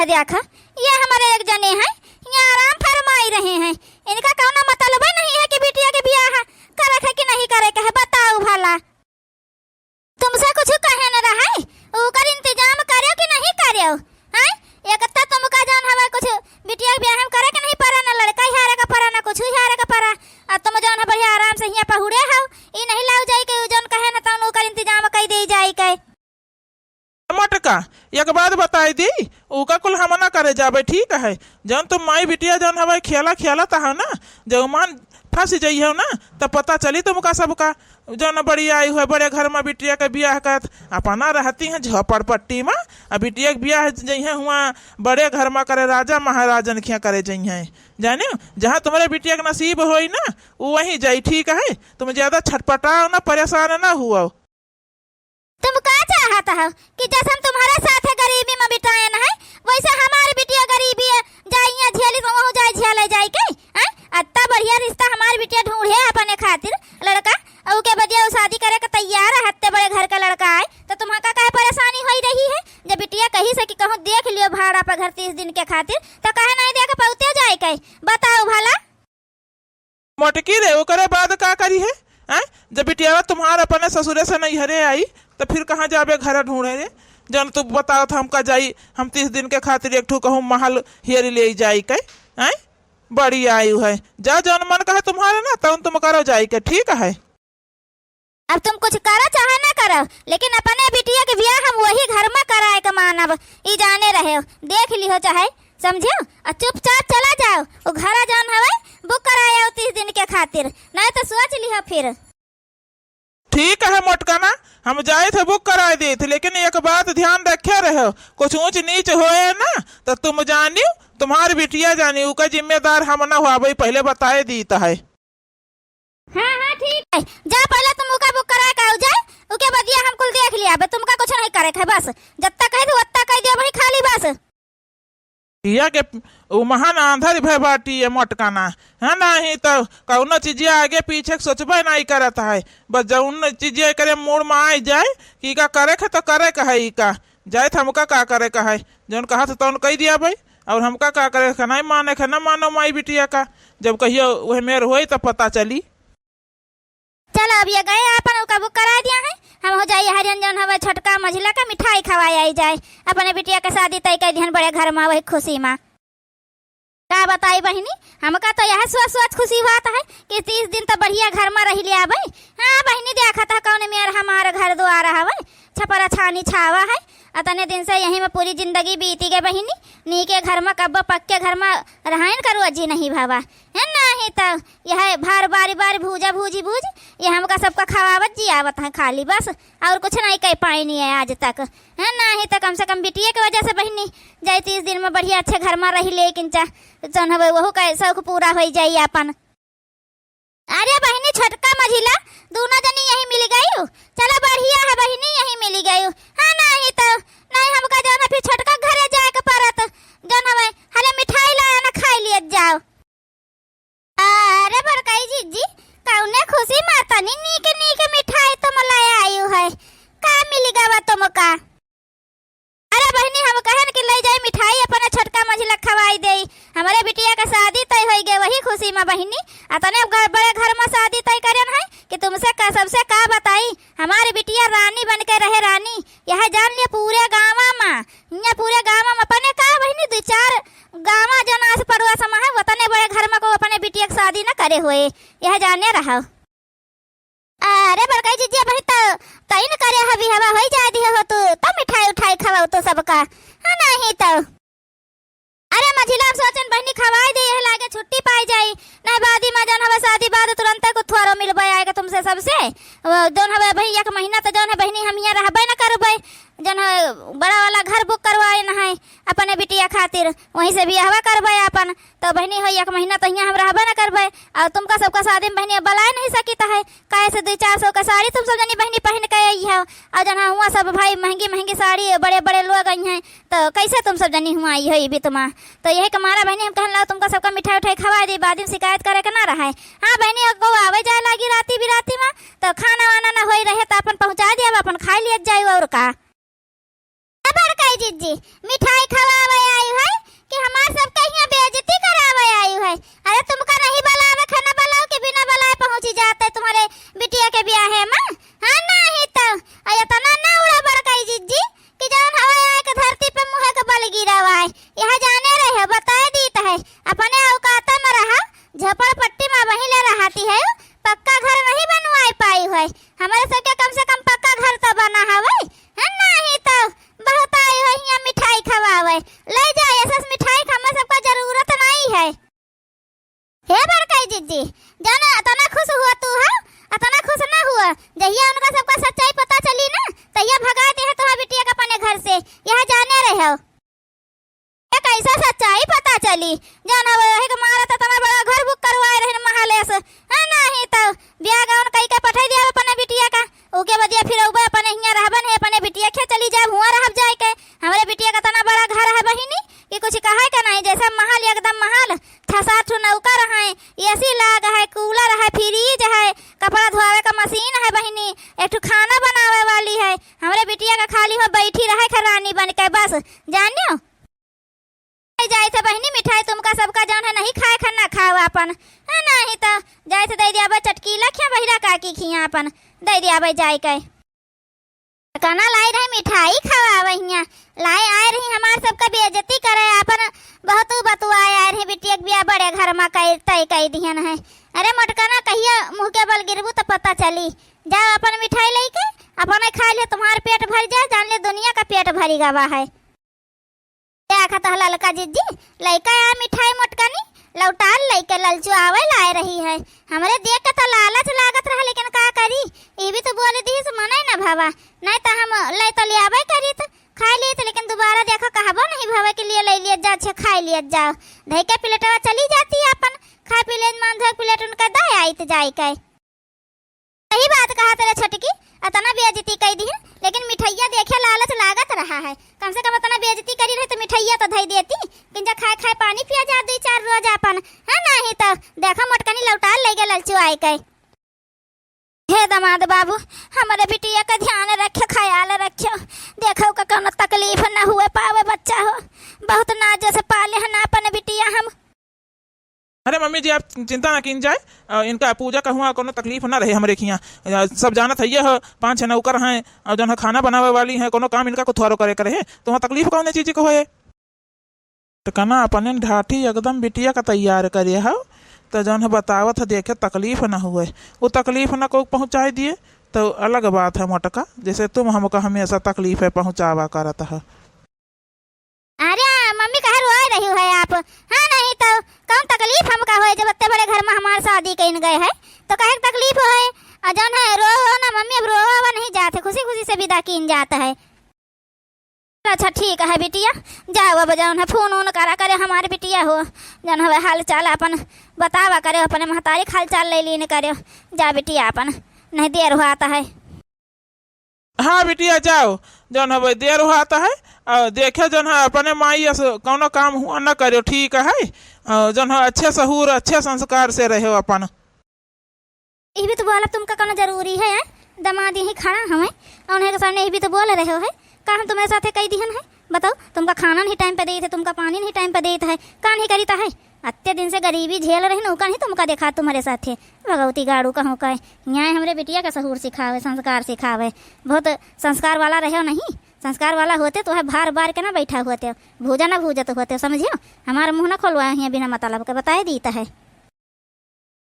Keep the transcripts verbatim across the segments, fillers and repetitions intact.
देखा, ये हमरे एक जने हैं, ये आराम फरमाई रहे हैं, इनका कौनो मतलबे नहीं है कि बिटिया के बियाह करे के कि नहीं करे के है, बताओ भला। तुमसे कुछ कहे न रहे, ओकर इंतजाम करेउ कि नहीं करेउ? हैं? एक तो तुमका जौन हवे कुछ बिटिया के बियाह में करे के नहीं परा, ना लड़का हेरे के परा, ना कुछ हेरे के परा। आ तुम जौन है बढ़िया आराम से हियाँ पहुड़े हो, ई नहीं लाउ जाई के उ जौन कहे न तौन ओकर इंतजाम कई दे जाई के। मोटका, एक बात बताई दी, उका कुल हम ना करे जाबे, ठीक है? जौन तुम माई बिटिया जौन हवे खेला खेलत हो ना, जब मान फंस जइहो ना, तब पता चली तुमका सबका। जौन बड़ी आई हुए बड़े घर में बिटिया के बियाह करत, अपना रहती हैं झोपड़पट्टी में, आ बिटिया के बियाह जइहें हुआ बड़े घर में करे, राजा महाराजन खिया करे जइहें। जाने, जहाँ तुम्हरे बिटिया के नसीब होई ना, उ वहीं जाई, ठीक है? तुम ज्यादा छटपटाओ ना, परेशान ना हुओ। तुम का चाहत हो कि जैसे हम तुम्हारे साथ गरीबी में बिताएन है, वैसे हमार बिटिया गरीबी है, जाइया झेली तो वहू जाए झेले जाए के, हैं? अत्ता बढ़िया रिश्ता हमार बिटिया ढूंढे अपने खातिर लड़का, अउ के बदिया उ शादी करे के तैयार है, हत्ते बड़े घर का लड़का आए, तो तुम्हारा का काहे परेशानी होई रही है? जब बिटिया कही से कि कहूँ देख लियो भाड़ा पर घर तीस दिन के खातिर, तो काहे नहीं देख पौते जाए के? बताओ भला। मोटकी रे, ओकरे बाद का करी है? हैं? जब बिटियावा तुम्हार अपने ससुरे से नैहरे आई, तो फिर कहाँ जाबे घर ढूंढे रे? जौन तू बतावत हमका जाई, हम तीस दिन के खातिर एक ठो कहूँ महल हेरी ले जाई के, हैं? बड़ी आई है, जा जौन मन कहे तुम्हारे ना, तौन तुम करो जाई के, ठीक है? अब तुम कुछ करो चाहे ना करो, लेकिन अपने बिटिया के बियाह हम वही घर में कराए के मानब, ई जाने रहे, देख लिहो चाहे, समझियो? और चुपचाप चला जाओ, वो घरा जौन हवे, book कराए आओ तीस दिन के खातिर, नहीं तो सोच लिहो फिर। ठीक है मोटकना, हम जाए थे book कराए दे थे, लेकिन एक बात ध्यान रखे रहो, कुछ ऊंच नीच होए ना, तो तुम जानियो, तुम्हारी बिटिया जानी, उका जिम्मेदार हम ना हुआ, भाई पहले बताए दीत है। हाँ, हाँ, ठीक है। जा, पहले तुम उका book करा के आओ जाए, उके बदिया हम कुल देख लिया। बे, तुमका कुछ नहीं करे के है, बस। जत्ता कह दो, उत्ता कह दिया, वही खाली बस। इया के उ महान आंधर भय बाटी ये मोटकाना, है नहीं तो कौनो चीजिया आगे पीछे के सोचबे नहीं करत है। बस जौन चीजिया एकरे मूड़ में आ जाए कि का करे के तो करे के है, ई का जाए थे हमका का करे के है, जौन कहा थे तौन कह दिया भाई। और हमका का करे के, नहीं माने के, ना मानो माई बिटिया का। जब कहियो वह मेर होई तब पता चली। चलो, अब ये गए आपन, उका book करा दिया है। हम हो जाई हरियन जौन हवे छोटका मझिला का मिठाई खवाए आई जाए। अपने बिटिया के शादी तय कर दिहन बड़े घर में, वही खुशी में। का बताई बहिनी, हमका तो यह सोच सोच खुशी होत है कि तीस दिन तो बढ़िया घर में रह लिया भाई। हाँ बहिनी, देखा था कौन मेर हमार घर द्वार हवे, छपरा छानी छावा है। अतने दिन से यही में पूरी जिंदगी बीती गए बहिनी। नीके घर में कब्बो पक्के घर में रहन करू अजी नहीं भावा। है नहीं तो यह भार बारी बारी भूजा भूजी भूज, ये हमका सबका खवावत जी आवत है खाली बस, और कुछ नहीं कह पाइनी है आज तक। है नहीं तो कम से कम बिटिया के वजह से बहिनी जाई तीस दिन में बढ़िया अच्छे घर में रही, लेकिन चा-, जौन हवे वहू का शौक पूरा होई जाई आपन। अरे बहिनी, छोटका मझिला, दूनो जनी यही मिल गयू। चलो बढ़िया है बहिनी, यही मिल गयू। हाँ, नहीं तो, नहीं हमका जौन है फिर छोटका घरे जाए के परत, जौन हवे, हले मिठाई लाया ना, खाई लियत जाओ। अरे बड़काई जिज्जी, कौने खुशी में तनी नीक नीक मिठाई तुम ले आयू है, का मिल गवा तुमका? अरे बहिनी, हम कहन कि ले जाई मिठाई अपने छोटका मझिला खवाई देई। हमरे बिटिया का शादी तय होई गए, वही खुशी में बहिनी। अतने ग-, बड़े घर में शादी तय करेन है कि तुमसे का, सबसे का बताई, हमारी बिटिया रानी बन के रहे, रानी। यह जान लिया पूरे गाँव में, यहाँ पूरे गाँव में अपने का बहिनी, दो चार गाँव जन आस पड़ोस में है, वतने बड़े घर में को अपने बिटिया की शादी न करे हुए, यह जाने रहो। अरे बड़काई जिज्जी, अबही तो तइन करे हबी हवा होई जाए दिहे हो तू, तब मिठाई उठाई खवाओ तू सबका। हाँ, नहीं तो। अरे मझिला, अब सोचन बहिनी खवाई दे, यह लागे छुट्टी पाई जाई। नहीं बादी में जौन हवे शादी बाद तुरंते को थोरो मिलबे आएगा तुमसे सबसे। वो जौन हवे भाई एक महीना तो जौन है बहिनी हम यहाँ रहबे न करबे। जौन है बड़ा वाला घर book करवाए न है अपने बिटिया खातिर, वहीं से बियाहवा करबे अपन। तो बहिनी हो, एक महीना तो हियाँ हम रहबे न करबे, और तुमका सबका शादी में बहिनी अब बुलाए नहीं सकित है, काहे से दो चार सौ का साड़ी तुम सब जनी बहिनी पहन के आई हो, और जना हुआ सब भाई महंगी महंगी साड़ी, बड़े बड़े लोग आई हैं, तो कैसे तुम सब जनी हुआ आई हो ये भी तुम्हार। तो यही के मारा बहिनी हम कहन लाओ तुमका सबका मिठाई उठाई खवाए दी, बाद में शिकायत करे के ना रहे। हाँ बहिनी, अब को आवे जाए लागी राती बिराती में, तो खाना वाना ना होई रहे तो अपन पहुँचा दिया, अपन खाई लिया जाए और का। ए बड़काई जिज्जी, मिठाई खवावे आई यह जाने रहे, बताए दीत है, अपने औकात में रहा, झोपड़पट्टी में वहीं ले रहती है, पक्का घर नहीं बनवाए पाई है। हमरे सबके कम से कम पक्का घर तो बना हवे, है नहीं तो बहुत आई है यहाँ मिठाई खवावे। ले जाए, ऐसे मिठाई के हमें सबका जरूरत नहीं है। हे बड़काई जिज्जी, जाना अतना खुश हुआ तू है, अतना खुश ना हुआ। जहिया उनका सबका सच्चाई पता चली ना, तहिया भगा दे है तोहार बिटिया के अपने घर से, यह जाने रहे हो। ये कैसा सच्चाई पता चली? जाना वो यही के मारा तो इतना बड़ा घर बुक करवाए रहे महले से, है नहीं तो ब्याह गाउन कई के पठाई दिया अपने बिटिया का। ओके बदिया फिर उबे अपने हियाँ रहबन है, अपने बिटिया खे चली जाए, हुआँ रहब जाए के। हमरे बिटिया का इतना बड़ा घर है बहिनी कि कुछ कहे के नहीं, जैसे महल एकदम महल, छह सात ठो नौकर हैं, AC लाग है, cooler है, fridge है, कपड़ा धोआवे का मशीन है बहिनी, एक ठो खाना बनावे वाली है। हमरे बिटिया का खाली हो बैठी रहे के रानी बन के बस, जानियो। जाए थे बहिनी मिठाई तुमका सबका जौन है नहीं खाए खा ना खाओ अपन, है नहीं तो जाए थे दे दिया भाई चटकीला खिया बहिरा काकी खिया अपन दे दिया भाई जाए के। कना लाई रहे मिठाई खवावे हियाँ, लाई आए रही हमार सबका बेइज्जती करे, आपन बहुत बतुआए आए रही बिटिया के बियाह बड़े घर मा कई तय कई दिहन है। अरे मोटकना कहिया मुँह के बल गिरबू तो पता चली। जाओ अपन मिठाई लेके अपने खा लियो, तुम्हार पेट भर जाए, जान ले दुनिया का पेट भरी गवा है। देखत ह ललका जिज्जी, लइका आ मिठाई मोटकनी लौटाल लइके ललचुआवे लाए रही है। हमरे देख के तो लालच लागत रहा, लेकिन का करी, ई भी तो बोल दीस मने न भवा, नहीं तो हम ले तो लियाबे करीत, खाए लीत, लेकिन दोबारा देखो कहबो नहीं भवा के लिए ले लिए जा छे खाए लिए जाओ। धई के प्लेटवा चली जाती अपन, खाए पी ले मान धो प्लेट उनका दे आइत जाई के। सही बात कहा तेरे छोटकी, अतना बेइज्जती कई दिहन, लेकिन मिठैया देखे लालच लागत रहा है। कम से कम अतना बेइज्जती करी रहे तो मिठैया तो धई देती, किंजा खाए खाए पानी पिया जा दुई चार रोज आपन, है नहीं तो देखा मोटकनी लौटाल ले गए ललचू आए के। हे दामाद बाबू, हमरे बिटिया का ध्यान रखे, ख्याल रखे, देखो का कौनो तकलीफ न हुए पावे बच्चा हो, बहुत नाज से पाले हन आपन बिटिया हम। अरे मम्मी जी, आप चिंता ना कीन जाए, अ, इनका पूजा का हुआ कोनो तकलीफ ना रहे हमरे खियाँ। अ, सब जानत है ये हो, पाँच छह नौकर हैं और जौन है खाना बनावे वाली हैं, कोनो काम इनका को थोड़ो करे करे है, तो वहाँ तकलीफ कौन चीज को है? तो कना अपने ढाठी एकदम बिटिया का तैयार करे हो, तो जौन है बतावत है देखे तकलीफ ना हुए, वो तकलीफ ना को पहुँचाए दिए, तो अलग बात है मोटका, जैसे तुम हमको हमेशा तकलीफ पहुँचावा करत है। अरे मम्मी, काहे रोए रही हो आप? हाँ, नहीं तो कौन तकलीफ हमका होए जब इतने बड़े घर में हमार शादी कइन गए है, तो काहे के तकलीफ होए? आ जौन है रो हो ना मम्मी, अब रोवा नहीं जात है, खुशी खुशी से विदा कीन जात है। अच्छा ठीक है बिटिया, जाओ अब जौन है फोन ओन करा करे हमारे बिटिया हो, जौन हवे हाल चाल अपन बतावा करे, अपने महतारी के हाल चाल ले लीन करे। जा बिटिया अपन, नहीं देर हुआ आता है। हाँ बिटिया, जाओ, जौन हवे देर होत है, और देखे जौन है अपने माई अस कौनो काम हुआ न करो, ठीक है, और जौन है अच्छे सहूर, अच्छे संस्कार से रहो अपन। यही भी तो बोला, तुमका कौनो जरूरी है, हैं? दामाद यही खड़ा हवे, और उन्हें के सामने यही भी तो बोल रहे हो, है? का हम तुम्हारे साथे कई दिहन है? बताओ, तुमका खाना नहीं टाइम पे देत है, तुमका पानी नहीं टाइम पे देत है, का नहीं करीता है? अत्ते दिन से गरीबी झेल रही न, ओका नहीं तुमका देखा तुम्हारे साथे। भगवती गाड़ू कहूँ का, यहाँ हमरे बिटिया का सहूर सिखावे, संस्कार सिखावे। बहुत संस्कार वाला रहे नहीं, संस्कार वाला होते तो है भार बार के ना बैठा होते, भूजा ना भूजत होते, समझियो। हमारा मुँह ना खोलवाए हियाँ बिना मतलब के, बताए दीत है।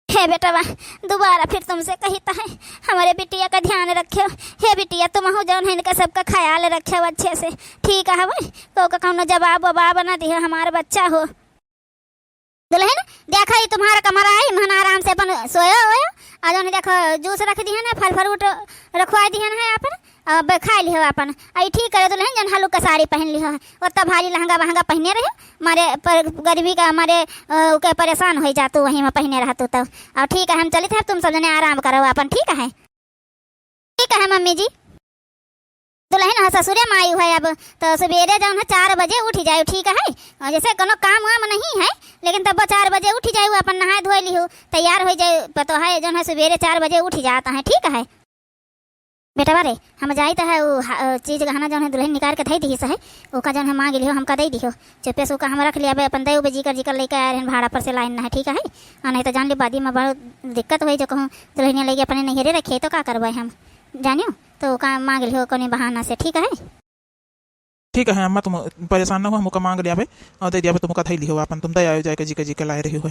हे बेटवा, दोबारा फिर तुमसे कहित है, हमरे बिटिया का ध्यान रखियो। हे बिटिया, तुमहू जौन है इनका सबका ख्याल रखियो अच्छे से, ठीक है भाई? को का कौनो जवाब ववाब ना दियो, हमार बच्चा हो। दुल्हन, देखा, ई तुम्हारा कमरा है, इमहन आराम से अपन सोयो ओयो। आ जौन देखो, जूस रख दिहन है, फल फ्रूट रखवाई दिहन है अपन, अब खाई लिहो अपन। आ ई ठीक करे दुल्हन, जौन हल्का साड़ी पहन लिहो है, ओतना भारी लहंगा वहंगा पहने रहे, मारे पर गर्मी का मारे, अ, ओके परेशान होई जातू, वहीं में पहने रहतू तो। और ठीक है, हम चलित है, तुम सब जने आराम करो अपन, ठीक है? ठीक है मम्मी जी। दुल्हन हो ससुरे माई है, अब तो सुबेरे जौन है चार बजे उठ जाए, ठीक है? और जैसे कोनो काम वाम नहीं है, लेकिन तब चार बजे उठ जाए, अपन नहाए धोए लिहो, तैयार हो जाए, पतो है जौन है सुबेरे चार बजे उठ जाता है, ठीक है? बेटवा रे, हम जाइत है, उ हा-, चीज गहना जौन है दुल्हन निकाल के धई दिहिस है, ओका जौन है मांग लिहो, हमका दे दिहो। चुप्पे से ओका हम रख लिया, बे अपन दे उबे जिकर जिकर लेके आए रहन भाड़ा पर से लाइन ना है, ठीक है? आ नहीं तो जान ली बादी में बड़ दिक्कत होई, जो कहूँ दुल्हनिया लेके अपने नैहरे रखे तो का करबे हम, जानियो? तो ओका मांग लिहो कोनो बहाना से, ठीक है? ठीक है अम्मा, तुम परेशान न हो, हम ओका मांग लियाबे और दे दियाबे, तुम ओका धई लिहो आपन, तुम दे आयो जाए के जी के जी के लाए रही हो।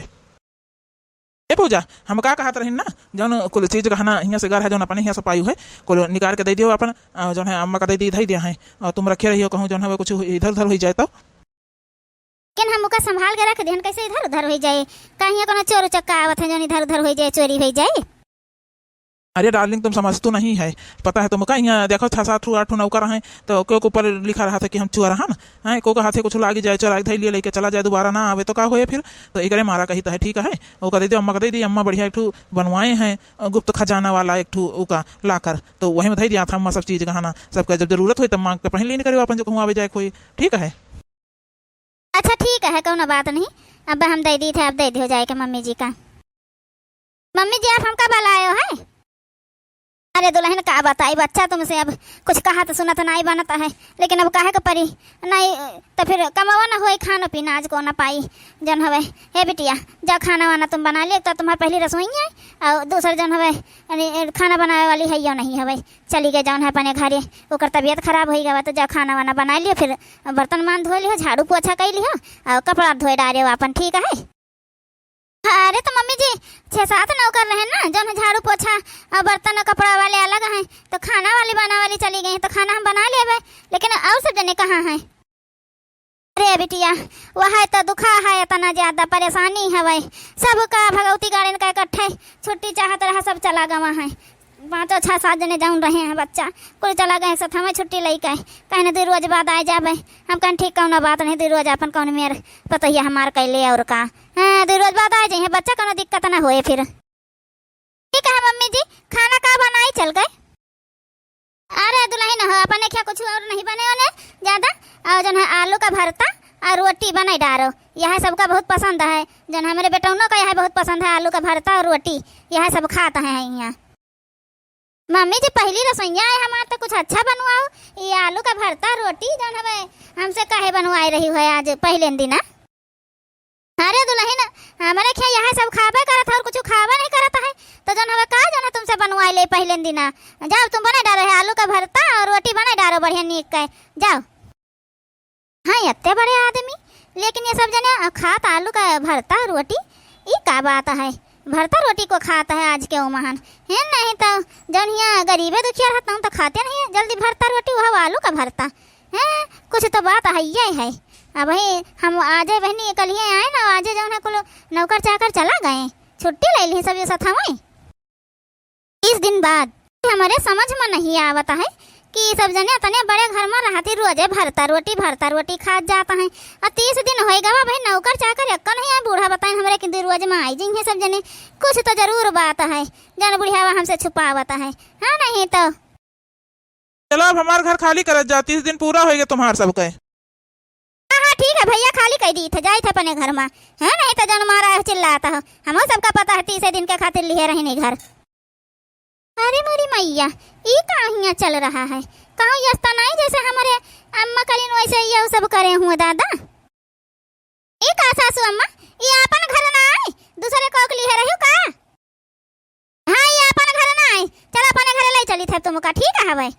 ए पूजा, हम का कहत रहिन ना, जौन कुल चीज गहना हियाँ से गढ़ है, जौन अपने हियाँ से पायु है, कुल निकाल के दे दियो अपन, अ, जौन है अम्मा का दे दी, धई दिया है, और तुम रखे रहियो, कहूँ जौन है वो कुछ इधर उधर हुई जाए तो। लेकिन हम ओका संभाल के रख देहन, कैसे इधर उधर हुई जाए? का हियाँ कोनो चोर उचक्का आवत है जौन इधर उधर हुई जाए, चोरी हुई जाए? अरे डार्लिंग, तुम समझतू नहीं है, पता है तुमका, हियाँ देखो छः सात ठू आठ ठू नौकर हैं, तो क्यों के ऊपर लिखा रहा था कि हम चोर हन, हैं, को के हाथे कुछ लागी जाए, चोराई धई लिए लेके चला जाए, दोबारा ना आवे तो का होए फिर? तो एकरे मारा कही तो है, ठीक है, ओका दे दियो, अम्मा का दे दी, अम्मा बढ़िया एक ठू बनवाए हैं, अ, गुप्त खजाना वाला एक ठू ओका लाकर, तो वही में धई दिया था अम्मा सब चीज गहना, सबका जब जरूरत होई तब मांग के पहन लेने करियो अपन, जो कहूँ आवे जाए कोई, ठीक है। अच्छा ठीक है, कौनो बात नहीं, अब हम दे दी थे, अब दे दियो जाए के मम्मी जी का। मम्मी जी, आप हमका बुलायो है? अरे दुलहिन, का बताई बच्चा तुमसे, अब कुछ कहा तो सुनत नाई बनत है, लेकिन अब काहे के परी, नहीं तो फिर कमवा न होई, खानो पीना आज को न पाई। जौन हवे, हे बिटिया, जा खाना वाना तुम बना लियो, एक तो तुम्हार पहली रसोई है और दूसर जौन हवे, अरे, खाना बनावे वाली है यो नहीं हवे, चली गए जौन है अपने घरे, ओकर तबियत खराब होई गवा, तो जा खाना वाना बना लियो, फिर बर्तन मान धो लियो, झाड़ू पोछा कई लियो और कपड़ा धोए डारे आपन, ठीक है? अरे तो मम्मी जी, छह सात नौकर रहे ना, जौन झाड़ू पोछा और बर्तन और कपड़ा वाले अलग हैं, तो खाना वाली बनावे वाली चली गई, तो खाना हम बना लेबे, लेकिन और सब जने कहाँ हैं? अरे बिटिया, वह तो दुखा है, इतना ज्यादा परेशानी हवे, सबका भगवती गाड़िन का इकट्ठे छुट्टी चाहत रहा, सब चला गवा है। पाँचों छह सात जने जौन रहे हैं बच्चा, कुल चला गए साथ हमें छुट्टी लई के, कहने दू रोज बाद आए जाबे। हम कहन ठीक, कौनो बात नहीं, दू रोज अपन कौन मेर पतोहिया हमार कैले और का। हाँ, दू रोज बाद आए जाइए बच्चा, कौनो दिक्कत ना होए फिर। ठीक है मम्मी जी, खाना का बनाई चल गए? अरे दुलहिन हो, अपने क्या कुछ और नहीं बने होने ज्यादा, और जौन है आलू का भरता और रोटी बनाई डारो, यह सबका बहुत पसंद है। जौन हमरे बेटौनो का यह बहुत पसंद है, आलू का भरता और रोटी, यह सब खात हैं यहाँ। मम्मी जी, पहली रसोइया है हमार, तो कुछ अच्छा बनवाओ। ये आलू का भरता रोटी जौन हमें, हमसे काहे बनवाए रही हो आज पहले दिना? अरे दुलहिन, हमरे खिया यह सब खाबे करत है और कुछ खाबे नहीं करत है, तो जौन हमें का जौन है तुमसे बनवाए ले पहले दिना। जाओ तुम बने डारो है आलू का भरता और रोटी बने डारो बढ़िया नीक के, जाओ। हाँ, इतने बड़े आदमी, लेकिन ये सब जने खात आलू का भरता रोटी, ई का बात है? भरता रोटी को खात है आज के उमहन। हे नहीं तो जौन हियाँ गरीबे दुखिया रहता हूँ तो खाते नहीं है जल्दी भरता रोटी, वह आलू का भरता। हैं, कुछ तो बात है, ये है। अब ही हम आजे बहनी कलिए आए ना, आजे जौन है कुल नौकर चाकर चला गए, छुट्टी ले ली सब ये सथावई। तीस दिन बाद हमरे समझ में नहीं आवत है कि सब जने इतने बड़े घर में रहती रोजे भरता रोटी, भरता रोटी खात जात है। और तीस दिन होई गवा भाई, नौकर चाकर एक्को नहीं है। बूढ़ा बताइन हमरे कि दू रोज में आई जइहें सब जने, कुछ तो जरूर बात है, जौन बुढ़ियावा हमसे छुपावत है। हाँ नहीं तो। चलो अब हमार घर खाली करत जा, तीस दिन पूरा होई गए तुम्हार सबके। हाँ, हाँ, ठीक है भैया, खाली कई दी थे, जाई थे अपने घर में। हाँ, नहीं तो जौन मारा है चिल्लाता हो, हमहू सबका पता है तीसे दिन के खातिर लिहे रही नहीं घर। अरे मोरी मैया, ई का हियाँ चल रहा है? कहूँ यस्ता नहीं जैसे हमरे अम्मा करीन वैसे ये सब करे हुए दादा। ई का सासू अम्मा, ई आपन घर ना आए, दूसरे कोक लिहे रही का? हाँ, ई आपन घर ना आए, चल अपने घरे ले चली थे तुमका, ठीक है भाई?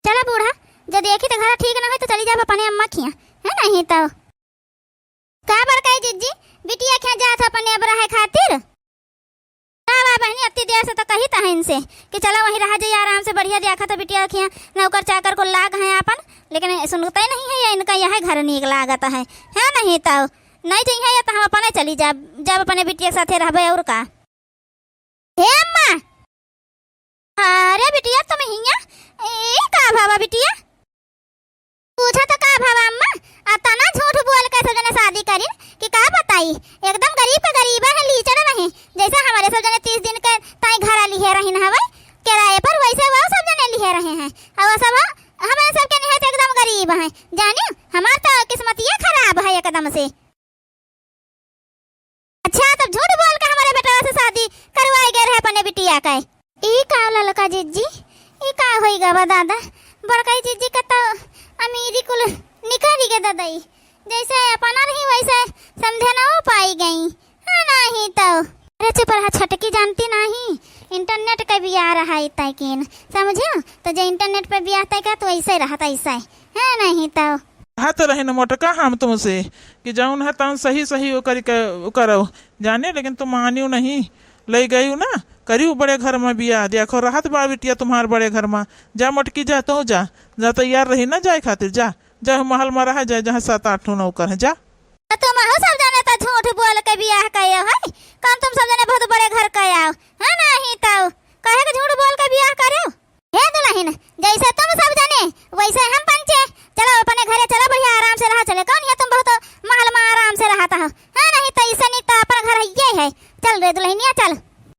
चला बूढ़ा, जब देखी तो घर ठीक ना होई तो चली जाब अपने अम्मा खिया, है नहीं तो। का बड़काई जिज्जी, बिटिया खिया जात हो अपने अब रहे खातिर? का बा बहनी, अत्ती देर से तो कही था इनसे कि चला वहीं रहा जाई आराम से, बढ़िया देखा तो बिटिया खिया नौकर चाकर को लाग हैं आपन, लेकिन सुनते नहीं है या इनका यह घर नीक लागत है, है नहीं तो। नहीं जइहे या तो हम अपने चली जाब, जब अपने बिटिया के साथे रहबे और का। हे अम्मा! अरे बिटिया, तुम हियाँ? ए, का भावा बिटिया? पूछा तो का भावा अम्मा? अतना झूठ बोल के सब जने शादी करिन कि का बताई? एकदम गरीब के गरीब है, लीचड़ नहीं। जैसे हमारे सब जने तीस दिन के ताई घर लिहे रहिन हवे किराए पर, वैसे वो सब जने लिहे रहे हैं। और वो सब हमारे सबके निहत एकदम गरीब हैं। जानियो, हमार तो किस्मतिये खराब है एकदम से। अच्छा, तब झूठ बोल के हमारे बेटवा से शादी करवाए गए रहे अपने बिटिया का। ई का ललका जिज्जी, ई का होई गवा दादा? बड़काई जिज्जी का तो अमीरी कुल निकल गए दादा, ई जैसे अपना रही वैसे समझे ना हो पाई गई। हाँ, नहीं तो। अरे चुप रहा, छोटकी जानती नहीं, internet के बियाह रहा इतै कीन, समझियो? तो जे internet पे बियाह तय का तो ऐसे रहत, ऐसे है नहीं तो। हाँ तो रही न मोटका हम तुमसे कि जौन है तौन सही सही ओकर के, ओकरो जाने, लेकिन तुम मानियो नहीं, ले गई ना, करियो बड़े घर में बियाह। देखो रहत बा बिटिया तुम्हार बड़े घर में, जा मोटकी जा, तू जा, जा तैयार रही ना जाए खातिर, जा, जा महल में रहा जाए, जहाँ सात आठ ठो नौकर है, जा। तो तुम हो सब जने तो झूठ बोल के बियाह कयो है। कौन तुम सब जने बहुत बड़े घर के आओ, है नहीं तो कहे के झूठ बोल के बियाह करो? हे दुलहिन, जैसे तुम सब जने वैसे हम पंचे। चलो अपने घरे चलो, बढ़िया आराम से रहा चले। कौन है तुम बहुत महल में आराम से रहत हो, है नहीं तो ऐसे नहीं तो अपन घर है ये है। चल रे दुलहिनिया चल।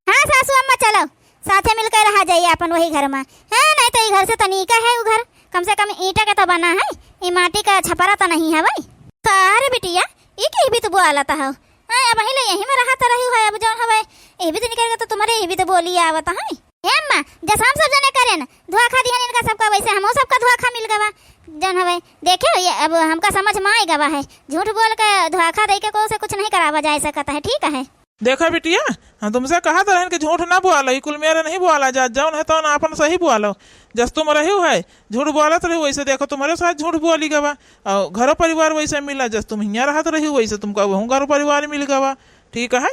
हाँ सासू अम्मा चलो, साथे मिलके रहा जाइए अपन वही घर में, है नहीं तो ई घर से तनिका है उ घर, कम से कम ईंटा के तो बना है, ई माटी का छपरा तो नहीं है भाई। का रे बिटिया, ई की भी तो बोलत हो? हाँ, अब हिले यही में रहत रही है, अब जौन हवे ई भी तो निकल गया तो तुम्हारे ई भी तो बोली आवत है। हे अम्मा, जस हम सब जने करेन धोखा दिहन इनका सबका, वैसे हमहू सबका धोखा मिल गवा। जौन हवे देखे ये अब हमका समझ में आई गवा है, झूठ बोल के धोखा दे के को से कुछ नहीं करावा जाए सकत है, ठीक है? देखा बिटिया, हम तुमसे कहत रहन कि झूठ ना बोलो, ई कुल मेरे नहीं बोला जात, जौन है तौन आपन सही बोलो। जस तुम रही है झूठ बोलत रही, वैसे देखो तुम्हारे साथ झूठ बोली गवा, और घरो परिवार वैसे मिला, जस तुम हियाँ रहत रही वैसे तुमका वहू घरो परिवार मिल गवा, ठीक है?